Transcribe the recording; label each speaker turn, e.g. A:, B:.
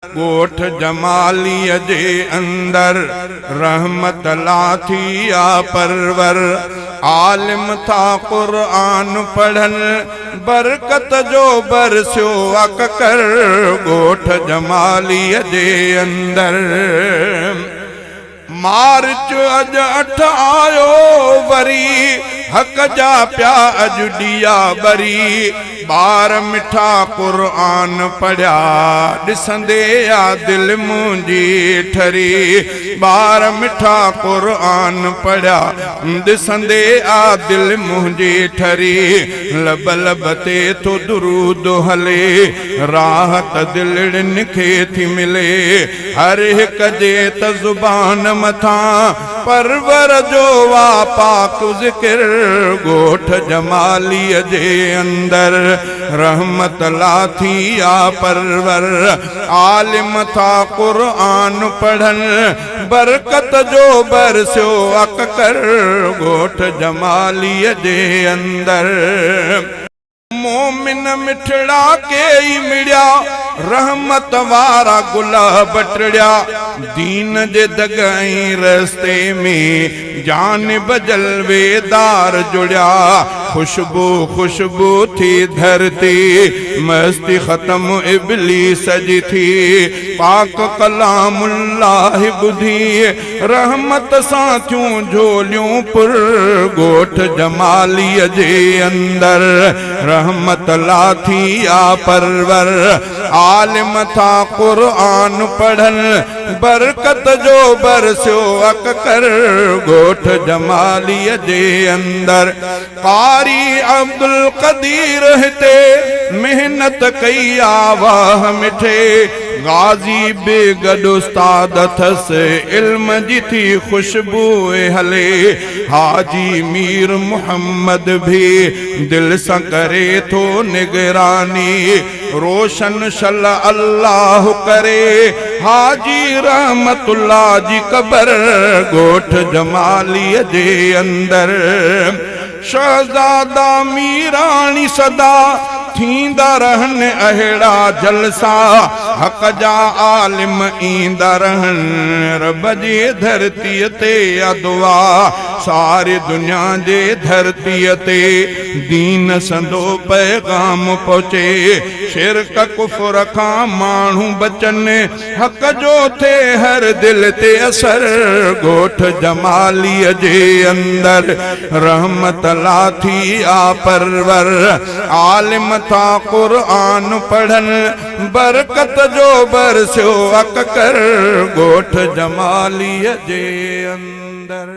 A: ڳوٺ جماليء جي اندر رحمت لاٿي آ پرور عالم ٿا قرآن پڙهن برڪت جو برسيو آ ڪڪر ڳوٺ جماليء جي اندر مارچ اڄ اٺ آيو وري، حق جا پيا اڄ ڏيئا ٻري. ٻار مٺا قرآن پڙهيا، ڏسندي آ دل منهنجي ٺري. ٻار مٺا قرآن پڙهيا، ڏسندي آ دل منهنجي ٺري. لب لب تي ٿو درود هلي، راحت دلڙين کي ٿي ملي. هر هڪ جي ته زبان مٿان پرور جو آ پاڪ ذڪر ڳوٺ جماليء جي اندر رحمت لاٿي آ پرور عالم ٿا قرآن پڙهن برڪت جو برسيو آ ڪڪر ڳوٺ جماليء جي اندر. مومن مٺڙا ڪيئي مڙيا، رحمت وارا گلاب ٽڙيا، دين جي دڳ ۽ رستي ۾، جانب جلويدار جڙيا، خوشبو خوشبو ٿي ڌرتي، مستي ختم ابليس جي ٿي، پاڪ ڪلام الله ٻڌي، رحمت سان ٿيون جهوليون پر ڳوٺ جماليء جي اندر رحمت لاٿي آ پرور عالم ٿا قرآن پڙهن برڪت جو برسيو اڪڪر ڳوٺ جماليء جي اندر قاري عبدالقدير هتي محنت ڪئي آ واهه مٺي غازي به گڏ استاد اٿس علم جي ٿي خوشبوء هلي حاجي مير محمد به دل سان ڪري ٿو نگراني روشن شل الله ڪري حاجي رحمت الله جي قبر ڳوٺ جمالي جي اندر شهزادا ميراڻي سدا ٿيندا رهن اهڙا جلسا حق جا عالم ايندا رهن رب جي ڌرتي تي آ دعا ساري دنيا جي ڌرتي تي دين سندو پيغام پهچي، شرڪ ڪفر کان ماڻهو بچن، حق جو ٿئي هر دل تي اثر، ڳوٺ جماليء جي اندر رحمت لاٿي آ پرور، عالم ٿا قرآن پڙهن، برڪت جو برسيو آ ڪڪر، ڳوٺ جماليء جي اندر.